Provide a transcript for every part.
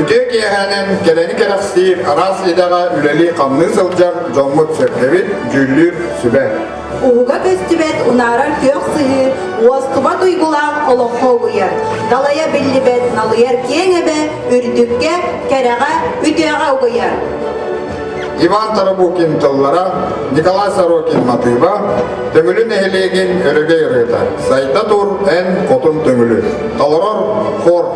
Үтүө киэһээнэн кэрэни кэрэхсиир араас идэҕэ үлэлии-хамныы сылдьар дьоммут-сэргэбит дьүүллүүр сүбэ. Уһуга көстүбэт унаарар күөх сыһыы уостубат уйгулаах олоххо угуйар, далайа биллибэт налыйар киэҥ эбэ үрдүккэ, кэрэҕэ, үтүөҕэ угуйар. Иван Тарабукин тыллара, Николай Сорокин матыыба, Төҥүлү нэһилиэгин өрөгөй ырыата «Сайда тур, эн хотун Төҥүлү» толорор хор.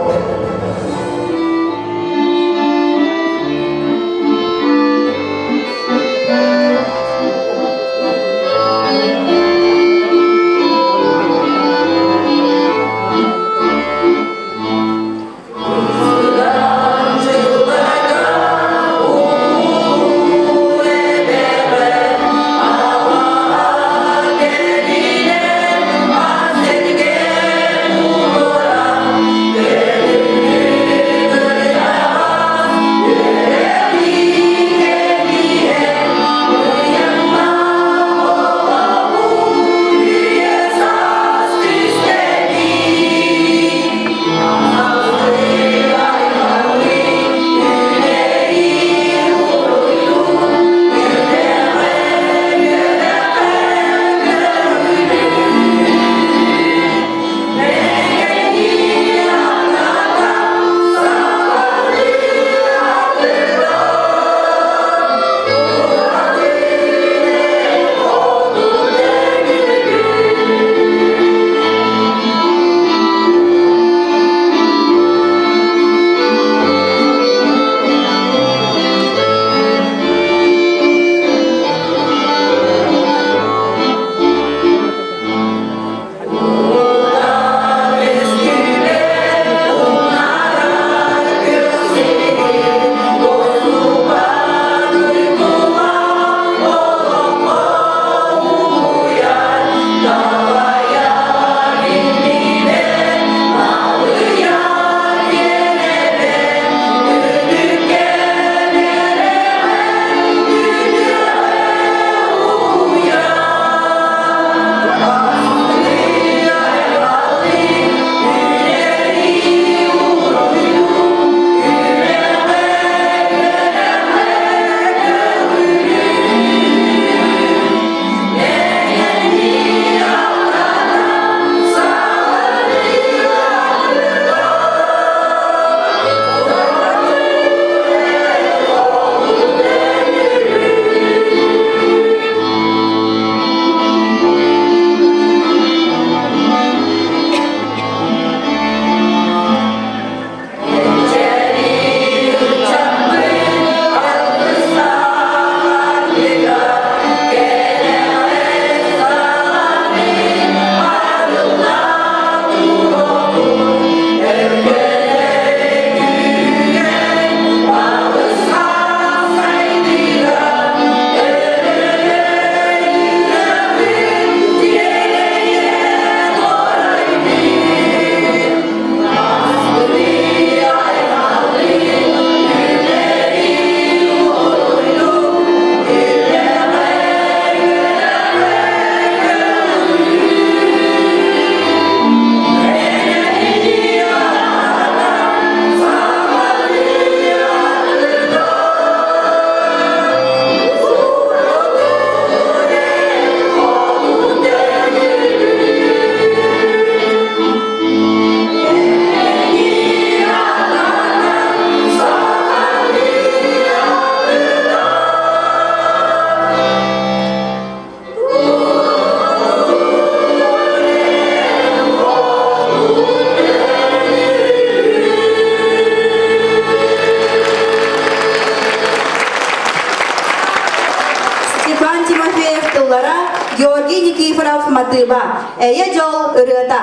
Степан Тимофеев тыллара, Георгий Никифоров матыыба, Эйэ дьол ырыата.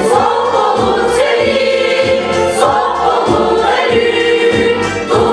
Соколун сэрии, соколун өлүү.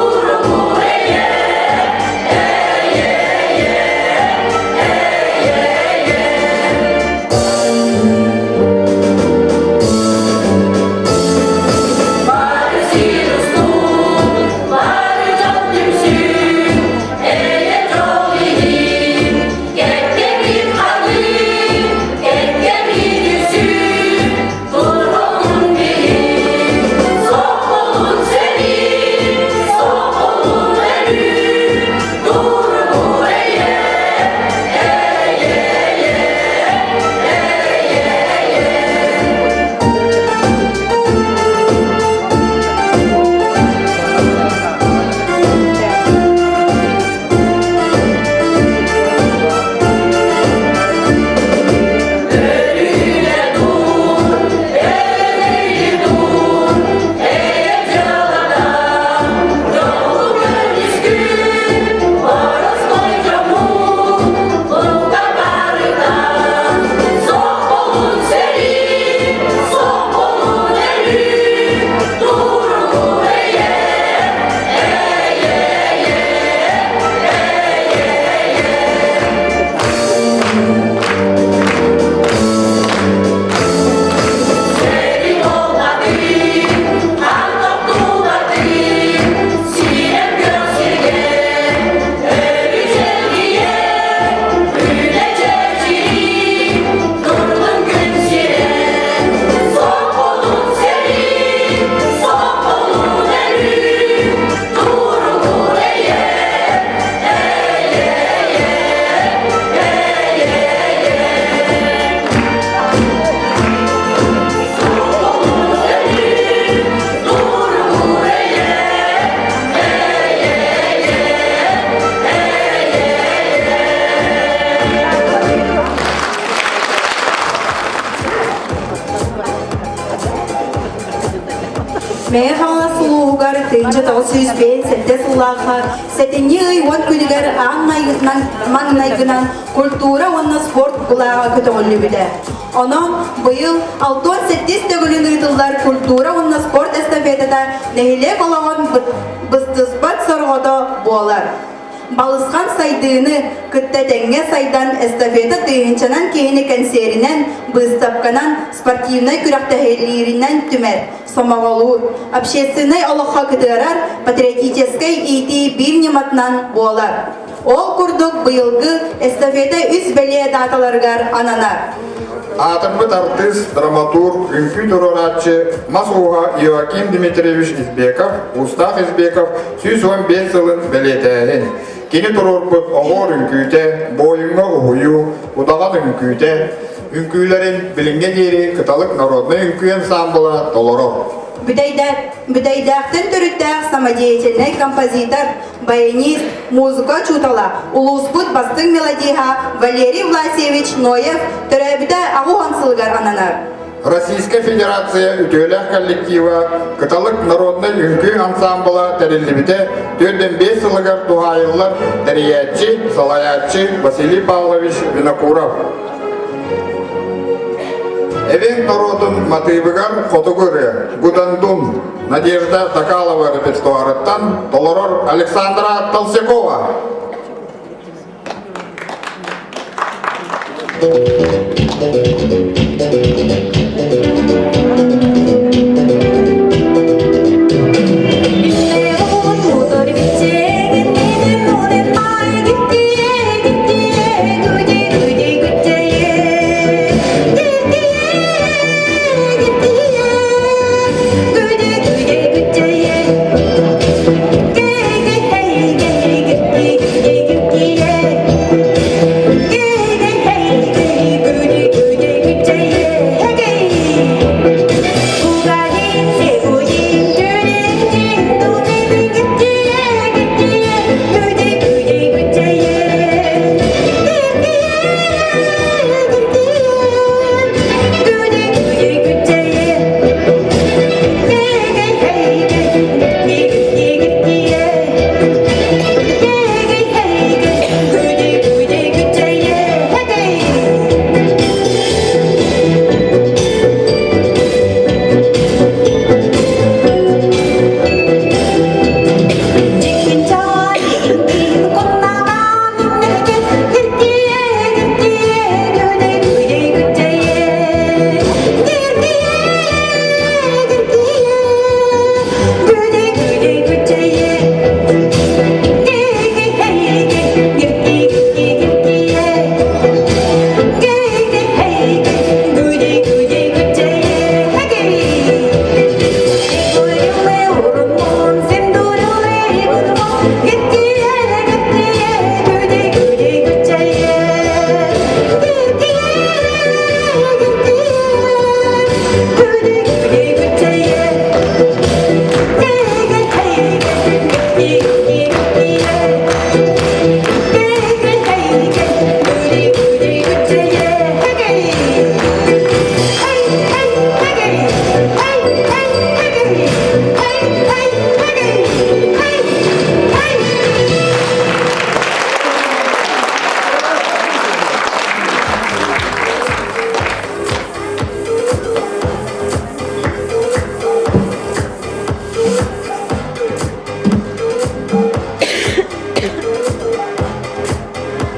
Мэҥэ Хаҥалас улууһугар 1957 сыллаахха сэтинньи ый уон күнүгэр аан маҥнайгынан культура уонна спорт былааҕа көтөҕүллүбүтэ. Онон быйыл 67 төгүлүн ыытыллар культура уонна спорт эстафетата нэһилиэк олоҕун быстыспат сорҕото буолар. Балысхан сайдыыны кытта тэҥҥэ сайдан эстафета тыһыынчанан киһини кэнсиэринэн, быыстапканан, спортивнай күрэхтэһиилэринэн түмэр, сомоҕолуур, общественнай олоххо кытыарар патриотическай иитии биир ньыматынан буолар. Ол курдук быйылгы эстафета үс бэлиэ дааталарыгар ананар. Аатырбыт артыыс, драматург, үҥкүү туруорааччы, мас ууһа Иоаким Дмитриевич Избеков, Уустаах Избеков 115 сылын бэлиэтээһин. Кини туруорбут оҕуор үҥкүүтэ, буойуҥҥа уһуйуу, удаҕан үҥкүүтэ, үҥкүүлэрин билиҥҥэ диэри Кыталык народнай үҥкүү ансаамбыла толорор. Бүтэйдээхтэн төрүттээх самодеятельнай композитор, баянист, музыка учуутала, улууспут бастыҥ мелодиһа Валерий Власьевич Ноев төрөөбүтэ 80 сылыгар ананар. Российскай Федерация үтүөлээх коллектива Кыталык народнай үҥкүү ансаамбыла тэриллибитэ 45 сылыгар туһаайыллар тэрийээччи, салайааччы Василий Павлович Винокуров. Эвен норуотун матыыбыгар хотугу ырыа «Гудандун» Надежда Токалова репертуарыттан толорор Александра Толсякова.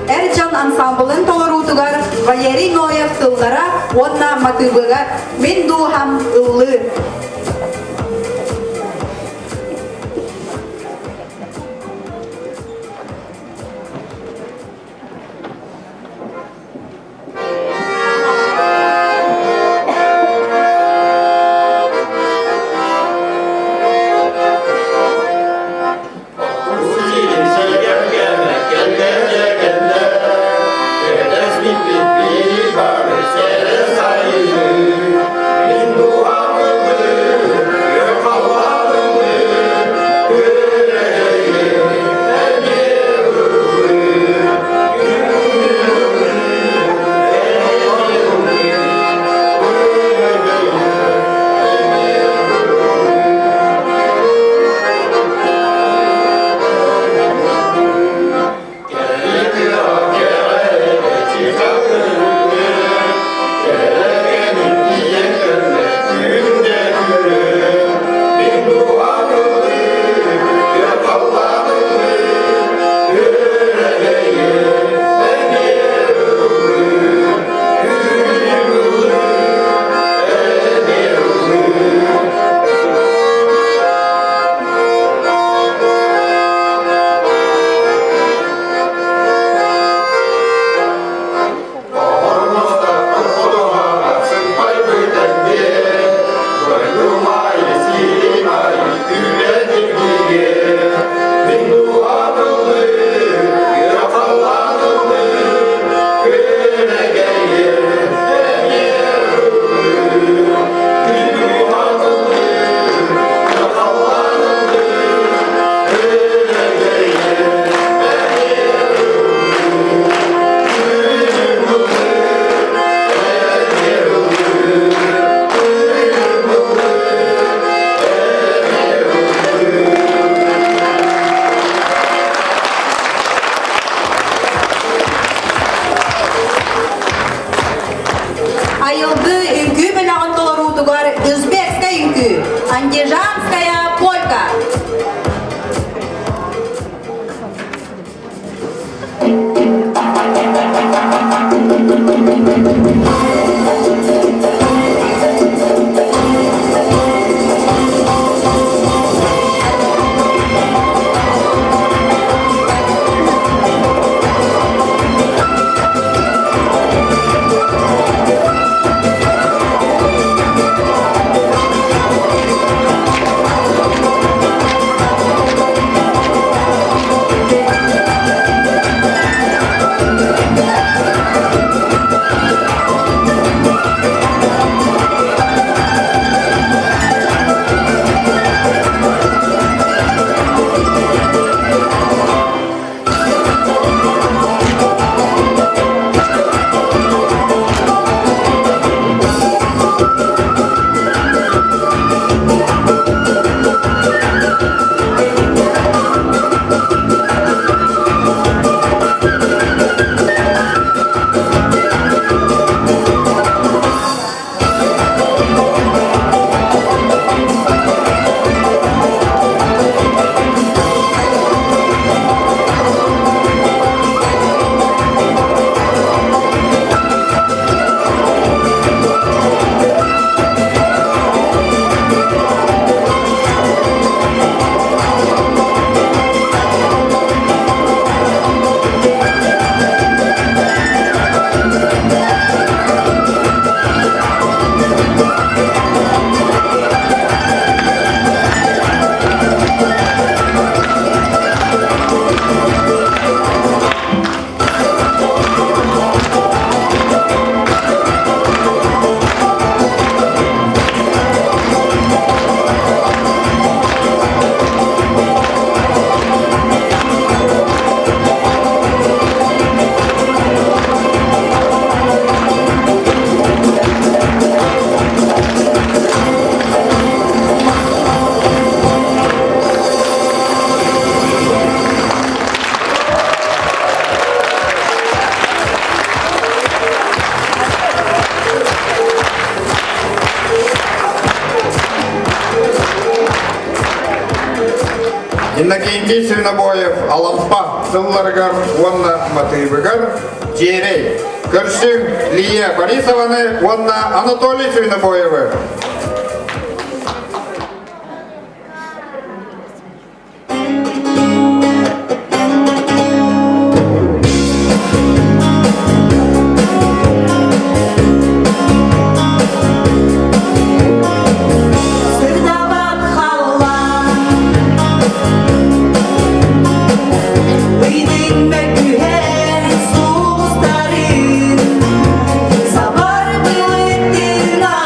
Эр дьон ансамблын толоруутугар Валерий Ноев тыллара уонна матыыбыгар «Мин дууһам ыллыыр». Айылгы үҥкүү бөлөҕүн толоруутугар Узбекская үҥкүү, Андижанская полька. Иннокентий Свинобоев Алампа сылларыгар уонна матыыбыгар Дьиэрэй, көрсүҥ Лия Борисованы уонна Анатолий Свинобоевы. Сырдабат халлаан Ыйдыҥ мөккүһэн сулустарын Сабар былыттыҥар.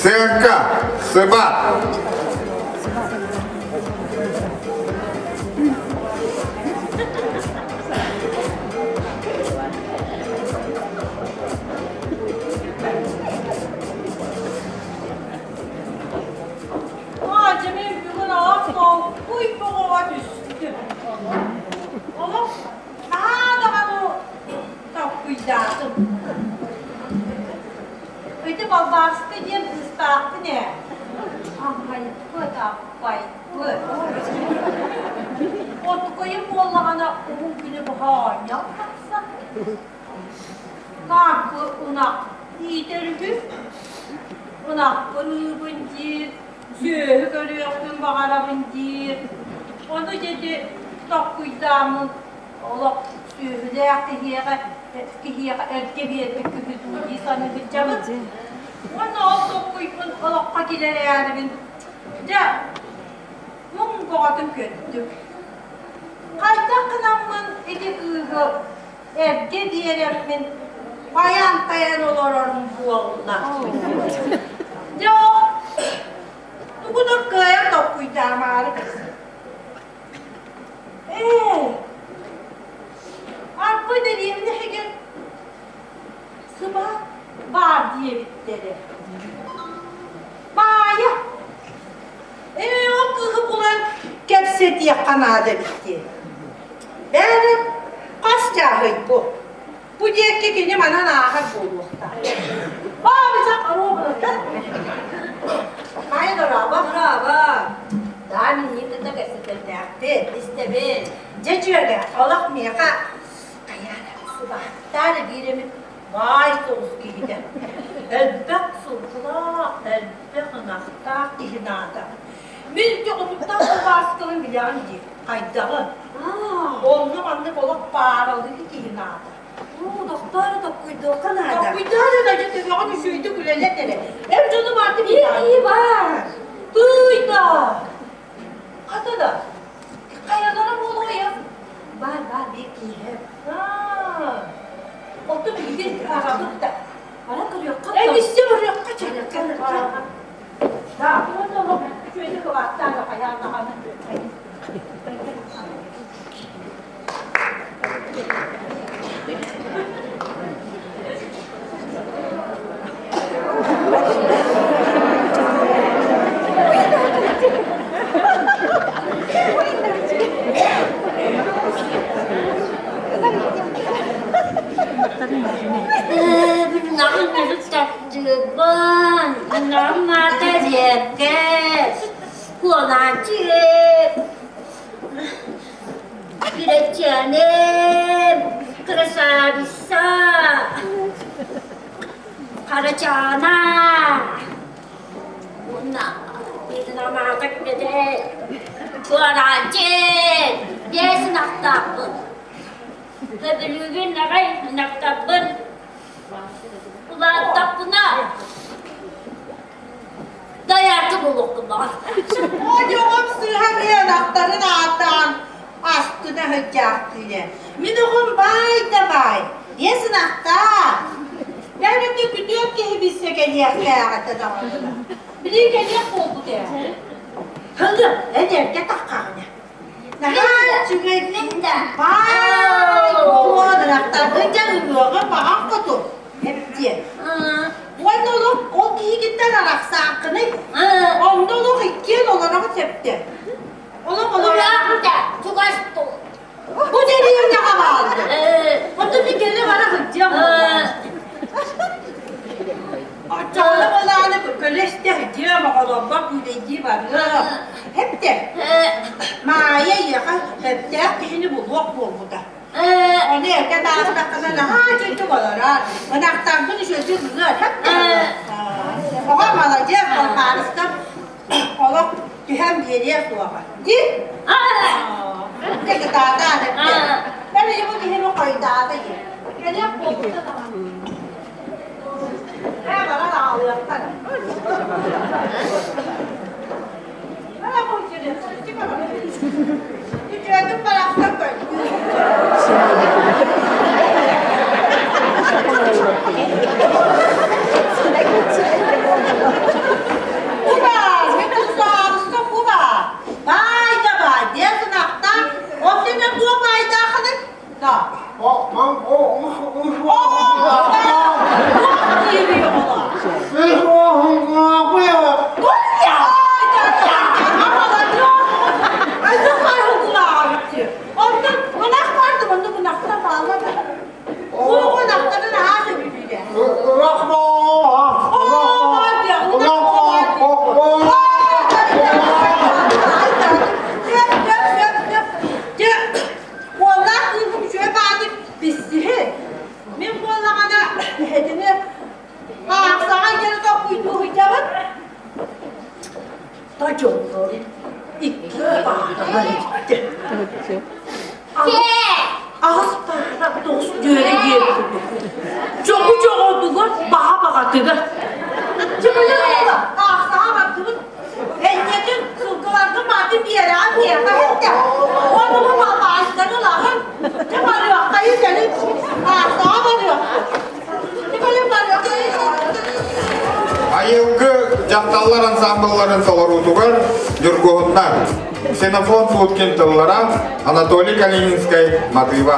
Сыаҥка, сыбаат. Аадьа мин бүгүн олох толкуй боҕоҕо түстүм. Олох наһаа даҕаны толкуйдаатым. Ити Балбааска диэн кыыстаахпын ээ. Аһайбыт, аппайбыт. Отукайым буоллаҕына уһун күнү быһа оонньоон тахсар. Каакы ынах иитэр үһү. Ынахпын ыыбын диир, сүөһү көрүөхпүн баҕарабын диир. Ону дьэти токкуйдааммын олох сүөһүлээх киһиэхэ киһиэхэ эргэ биэрбит киһи дуу дии саныыбыччабын. Уонна ол токкуйбун олоххо киллэрээрибин дьэ муҥ боҕотун көрдүк. Хайдах гынаммын ити кыыһы эргэ биэрэммин байан-тайан олорорум буолла. Дьэ ол тугу да кыайан толкуйдаамаары Ээ, арбы дэриэбинэ иһигэр сыбаат баар диэбиттэрэ. Маайа, ээ ол кыыһы булан кэпсэтиэххэ наада эбит дии. Бээрэ, хас чааһый бу? Бу диэки кини манан ааһар буолуохтаах. Баабыча хоруобуруттан. Маайа дорообо. Дорообо. Да, миннин кытта кэпсэтэрдээхпит, истэбин. Дьэ дьүөгэ, олох миэхэ хайаан сыбааттаан биир эмит баай соҕус киһитэ. Элбэх сылгылаах, элбэх ынахтаах киһи наада. Мин дьоҕутуттан сылбааскабын билэҕин дии, хайдаҕын? Онно маннык олох пааралыы киһи наада. Уу, дохтоор, токкуйдуохха наада. Токкуйдаа да, дьэ төбөҕүн үчүгэйдик үлэлэт эрэ. Эр дьону баартык Ии, баар. Тыый да! Хата да, хайалара буолуой Баар, баар, биир киһи. Аа, Оттон билигин аҕабыт да. Бара көрүөххэ. Эмиссе барыахха чэрэккэ. Да, уонна олох үчүгэйдик кыбааттаан хайаан даҕаны. Таптыыбын, ынаммата диэккэ, куолааччы Кирэччээним, красавица, Харачаана, уонна Ынамаата күрэтэ, Куорааччы, биэс ынахтаахпын. Сөбүлүүгүн аҕай ынахтарбын. Улааттахпына Дайарты буолуохпун баҕар. Одьоҕом сыыһа ынахтарын аатаан астына сылдьаахтыыр. Мин оҕом баай да баай, биэс ынахтаах. Бэйэтэ күтүөт киһи билсэ кэлиэхтээх этэ даҕаны. Билии кэлиэх буолбут ээ. Хылы, эн эргэ таххаҕына. Наһаа үчүгэй баай буолуон ынахтаргын дьэ ылыаҕы баҕах хоту. Эптиэн. Уонна олох ол киһигиттэн арахсааххыный? Онно олох иккиэн олороҕут сөптө. Олох олороҕут. Чугас Бу дэриэбинэҕэ бааллар. Оттон мин кэлэ бара сылдьыам. Оччоҕуна буолааны көлө истэ сылдьыам, оҕолорбор күүлэйдии барыам. Эптэ. Маайа эйиэхэ сөптөөх киһини булуох буолбута. Ону эргэ таастаххына наһаа үчүгэй олорор. Ынахтарбын үчүгэйдик ыар. Оҕо маладьыас, балхаарыстан олох түһэн биэриэ суоҕа. Дии? Дьэ кытаатаан эттэ. Бэл бу киһини хойутаата дии. Кэлиэх буолбута даҕаны. Ээ баран аҕалыахтара. Үчүгэйдик барахсан көрдүү. дьоллорун икки пааралар иттэ. Аҕыс паара тоҕус дьүөрэ диэн курдук. Чоҕу чоҕотугар, баҕа баҕатыгар. Чымыйа буола, аахсаҕа бардыбыт. Энньэтин сылгыларгын баатын биэрэҕин миэхэ эттэ. Уонна бу баастары ылаҕын. Дьэ барыаххайы кэлин. Аахсаҕа барыахпыт. Дьэ кэлин барыаххайы. Айылгы дьахталлар ансамблларын толоруутугар Ньургуһуннар, Ксенофонт Уткин тыллара, Анатолий Калининскай матыыба.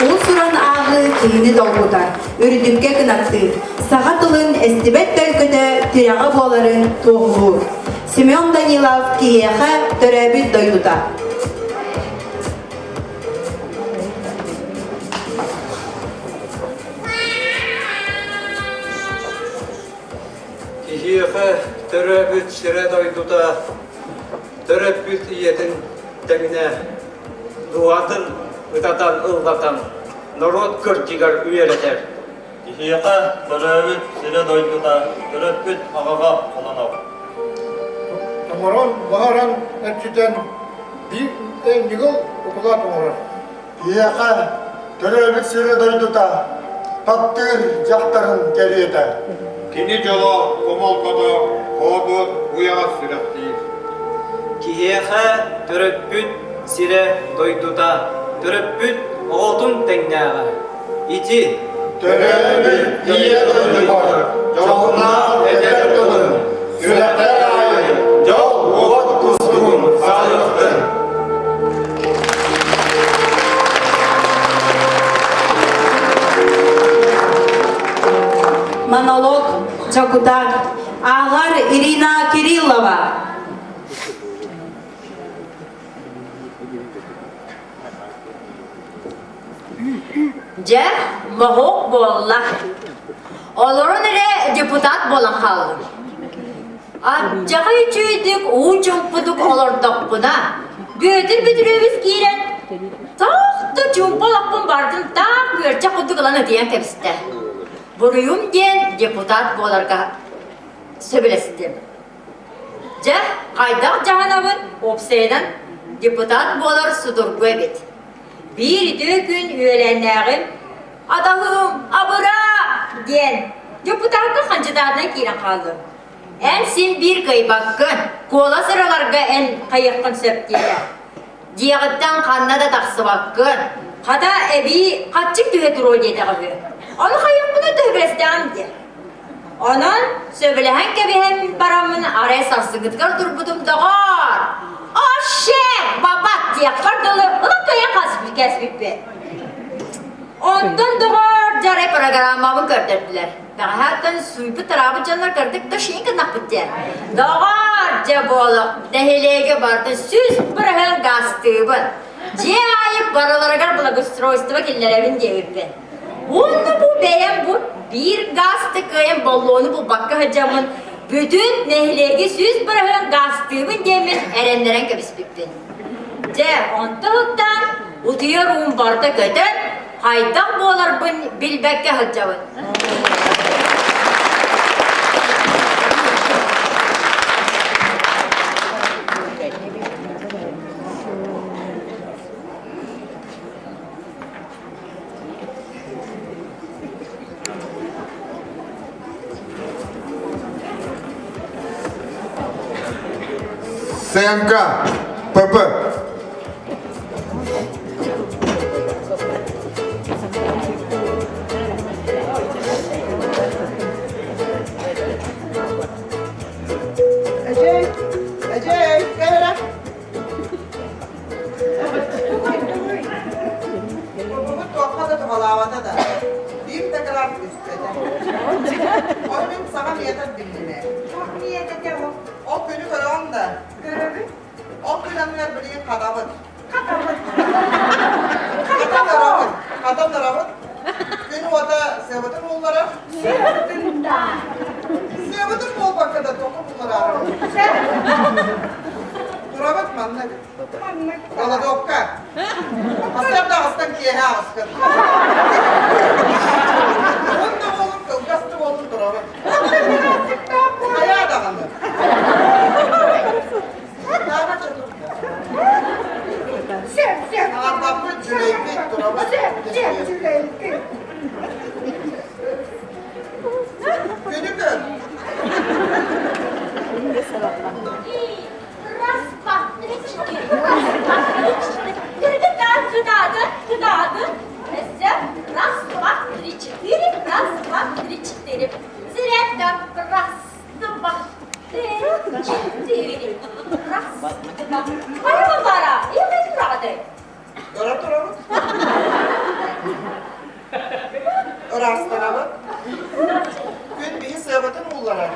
Уус-уран ааҕыы киһини долгутар, үрдүккэ кынаттыыр, саха тылын эстибэт төлкөтө тирэҕэ буоларын туоһулуур. Семен Данилов киһиэхэ төрөөбүт дойдута. Төрөөбүт сирэ-дойдута, төрөппүт ийэтин тэҥинэ дууһатын ытатан ыллатан норуот кырдьыгар үөрэтэр. Киһиэхэ төрөөбүт сирэ-дойдута төрөппүт аҕаҕа холонор. Тоҥорон, баһаран эрчитэн биир ньыгыл укулаат оҥорор. Киһиэхэ төрөөбүт сирэ-дойдута таптыыр дьахтарын кэриэтэ. Кини дьоло, хомолтото, хоодуот уйаҕас сүрэхтиир. Киһиэхэ төрөппүт сирэ-дойдута, төрөппүт оҕотун тэҥнээҕэ. Ити Төрөөбүт ийэ дойдубар дьоһуннаах эдэр тылын, сүрэхтэр аайы дьол уот кустугун саайыахтын. Монолог дьокутаат ааҕар Ирина Кириллова. Дьэ, моһуок буолла. Олорон эрэ депутат буолан хааллым. Ардьаҕай үчүгэйдик уу чуумпутук олордохпуна, Бүөтүр Бүдүрүөбүс киирэн, таах да чуумпу олохпун бардым таах күөрчэх курдук ылан ытыйан кэбистэ. Буруйум диэн депутат буоларга сөбүлэстим. Дьэ, хайдах дьаһанабын, уопсайынан депутат буолар судургу эбит. Биир үтүө күн үөлээннээҕим «Атаһым, абыраа!» диэн депутакка хандьыдаатынан киирэн хааллым. Эн син биир кыайбаккын, куолас ыраларга эн хайыаххын сөп диэтэ. Дьиэҕиттэн ханна да тахсыбаккын, хата эбии хаччык түһэ туруо диэтэҕэ үһү. Ону хайыахпына төһөбүлэстэҕим диэн. Онон сөбүлэһэн кэбиһэн бараммын арай сарсыҥҥытыгар турбутум доҕоор! Ошшек, бабат диэххэр дылы ылан кыайан кэспиппит. Онтон доҕоор дьарай программабын көрдөрдүлэр. Бэҕэһээттэн сууйбут-тараабыт дьоннор кырдык да шиин гыннахпыт диэн. Доҕоор, дьэ буолуох, нэһилиэги барытын 100% гаастыыбын. Дьиэ аайы барыларыгар благоустройство киллэрэбин диэбиппин. Уонна бу бэйэм бу биир гаасты кыайан боллуону булбакка сылдьаммын бүтүн нэһилиэги 100% гаастыыбын диэммин эрэннэрэн кэбиспиппин. Дьэ, онтон уттаан утуйар уум барыта көтөн, хайдах буоларбын билбэккэ сылдьабын. СМК, ПП. Эдьэй, эдьэй, кэлэрэ. Курбугут туохха да туһалаабата да, биир да грамм түспэтэ. Ол мин саҥа миэтэр биллим ээ. Туох миэтэтэ ол? Ол күнү көрөҕүн да? Көрөбүн. Ол күн анныгар билигин хатабыт. Хатабыт. Хатан ырабыт. Хатан ырабыт. Күн уота сыабытын уулларар. Сыабытын да. Сыабытын буолбакка да тоҕо буллараарый? Турабыт манна эбит. Голодовка. Сарсыарда аҕыстан киэһэ аҕыскын. Уһун да буолун, кылгас да буолун турабыт. Хайаа даҕаны. Таана чотурда. Сөп, сөп. Аҕардаппыт, дьүлэйбит, турабыт. Сөп, сөп, дьүлэйбит. Күнү көр. Раз, два, три, четыре. Раз, два, три, четыре. Кытаады, кытаады. Раз, два, три, четыре. Раз, два, три, четыре. Зарядка. Раз, два, три, четыре. Раз, два. Бара бара. Или рады. Көрө турабыт. Ыраастанабыт. Күн биһи сыабытын уулларар.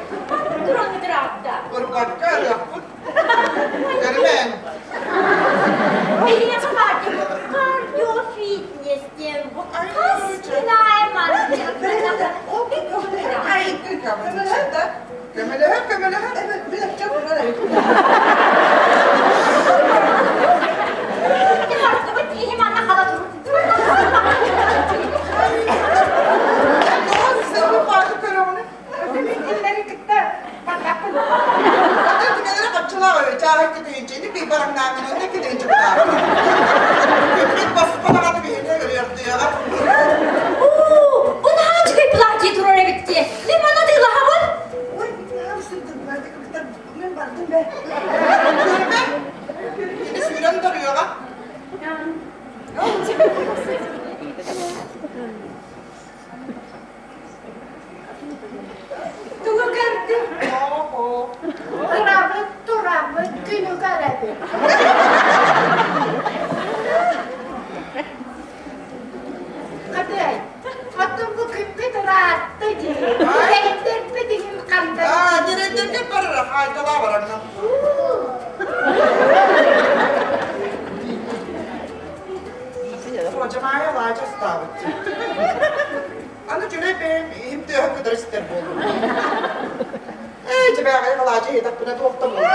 Туран ыраатта. Ырбакка ырыахпыт. Көрүмэҥ. Биһиэхэ кардиофитнес диэн бу хас күн аайы Көмөлөһөр, көмөлөһөр. Хатыай, оттон бу күммүт ыраатта дии. Ньирэйдэрбит иһин ханна? Аа, ньирэйдэргэ барара, хаайталаа барарна. Дьамаайа лаача ыстаабыт. Аны дьүлэй бэйэм иһим тыаһын кытары истэр буоллум. Ээ, дьэбээҕэй алаадьы иһитэхпинэ туох да буолуо.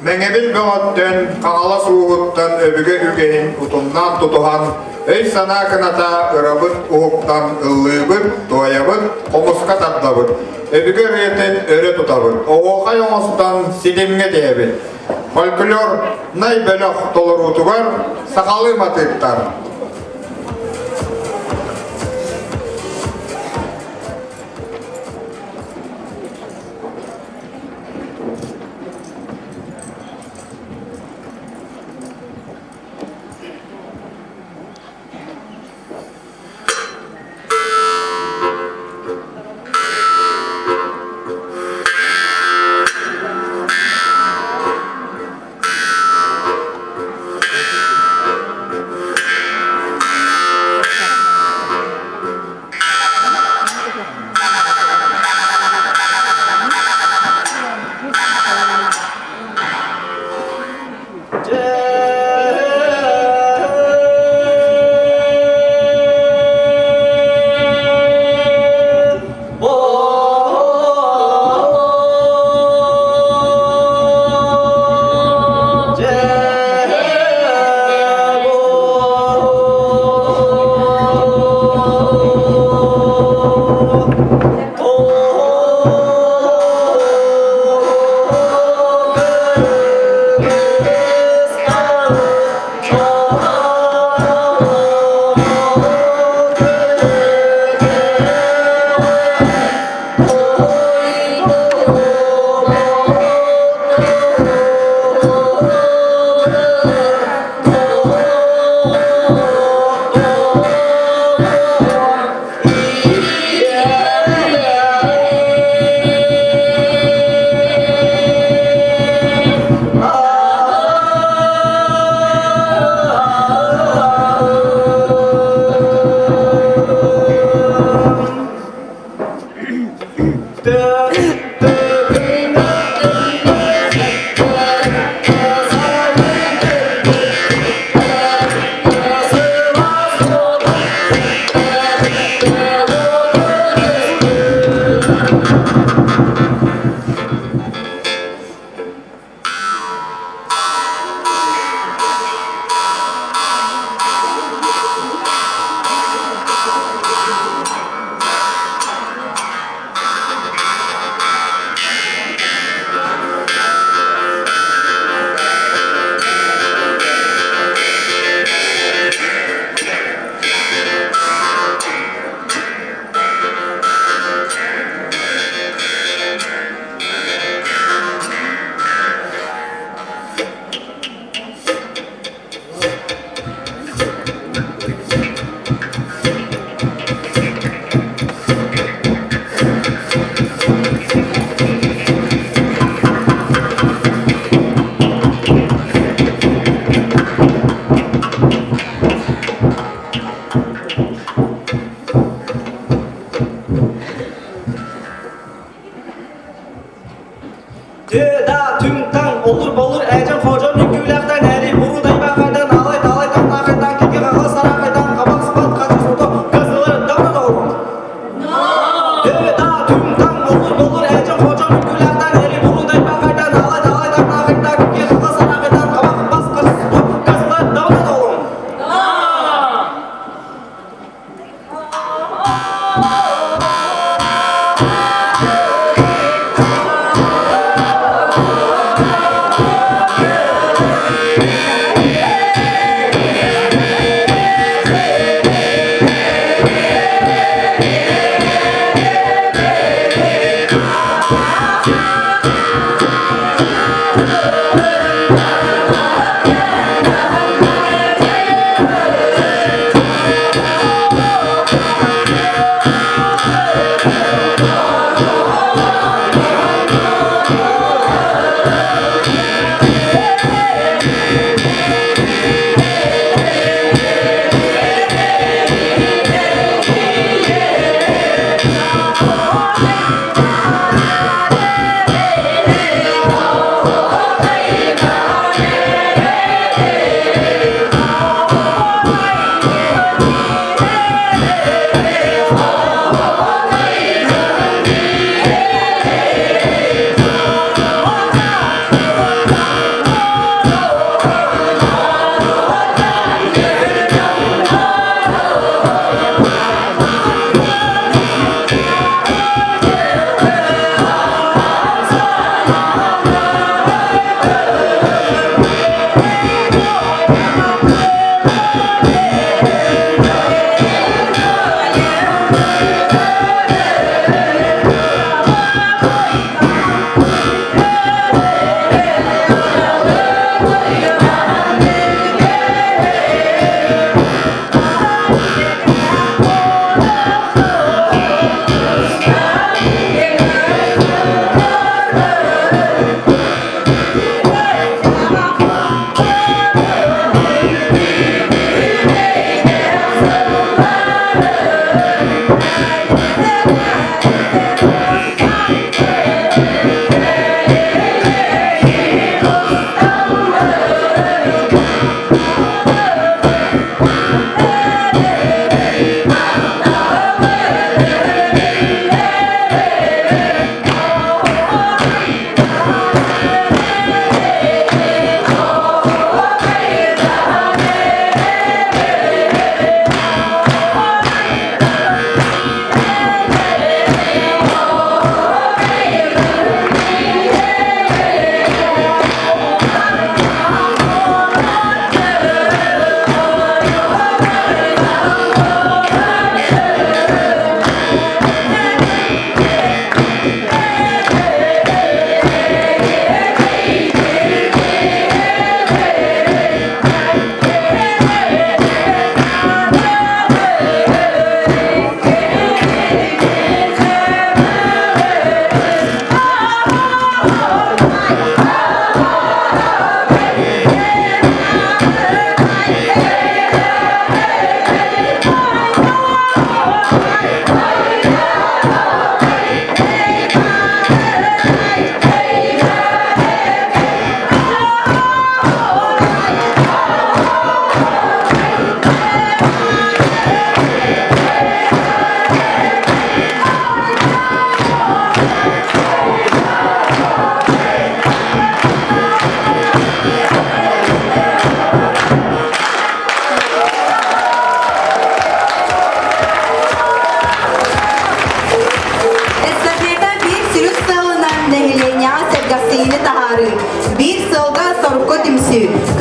Мэҥэбил бөҕөттөн, Хаҥалас ууһуттан өбүгэ үгэһин утумнаан тутуһан, өй-санаа кыната ырабыт уһуктан ыллыыбыт, туойабыт, хомуска тардабыт, өбүгэ ырыатын өрө тутабыт, оһуохай оҥостон ситимҥэ тиһэбит. Фольклорнай бөлөх толоруутугар сахалыы матыыптар.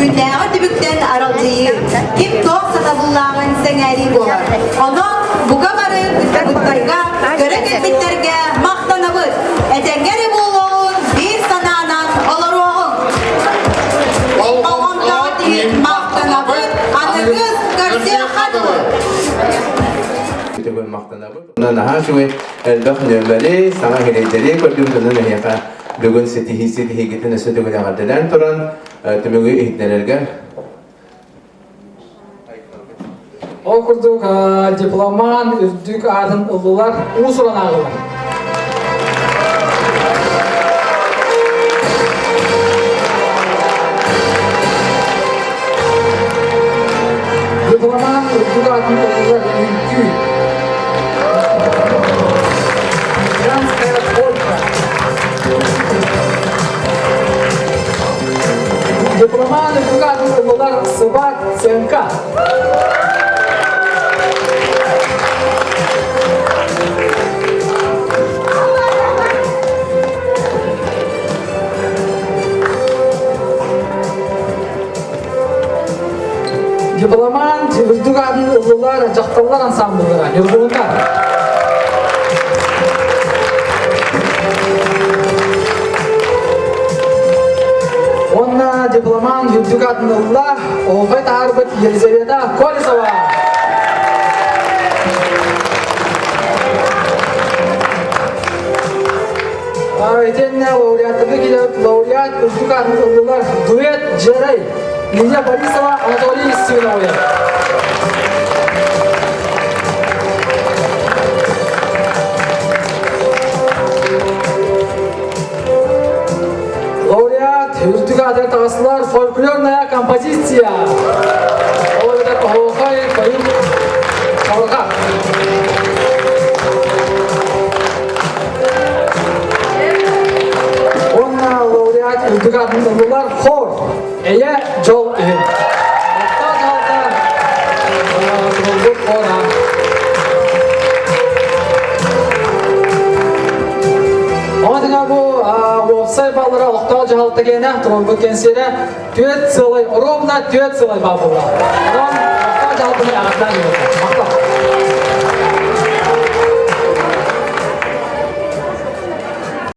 күннээҕи түбүктэн аралдьыйыы, ким туох сатабыллааҕын сэҥээрии буолар. Онон бука бары кыттыбыттарга, көрө кэлбиттэргэ махтанабыт. Этэҥҥэ эрэ буолуоҕун, биир санаанан олоруоҕуҥ. Болҕомтоҕут иһин махтанабыт, аныгыс көрсүөххэ дылы. Төгүл махтанабыт. Онон наһаа үчүгэй элбэх нүөмэри, саҥа иһирэйдэри көрдүм. Онон эһиэхэ бүгүн ситиһии ситиһиигитин өссө төгүл эҕэрдэлээн туран түмүгү иһитиннэрэргэ Ол курдук дипломан үрдүк аатын ыллылар, уус-уран ааҕылар. Дипломан үрдүк аатын ыллылар үҥкүү. Женская полька. Дипломан үрдүк аатын ыллылар Сыбат Сенка. Дипломант үрдүк аатын ыллылар дьахталлар ансамбллара Ньургуһуннар. Уонна дипломант үрдүк аатын ылла Оһуохай таһаарбыт Елизавета Колесова. Итиэннэ лауреаттарга киирэр лауреат үрдүк аатын ыллылар дуэт Дьэрэй Лидия Борисова, Анатолий Свиновой. Лауреат үрдүк аатыгар таҕыстылар фольклорная композиция. Ол эбэтэр оһуохай тойук чабырҕах. Уонна лауреат үрдүк аатын ыллылар хор эйэ дьол иһин. Оттон дьаһалта туруорбут хора. Ону бу уопсай баллара олохтоох дьаһалта киэнэ туруорбут кэнсиэрэ түөрт сылай ровно түөрт сылай баал буолла. Онон олохтоох дьаһалтаны аҕаттаан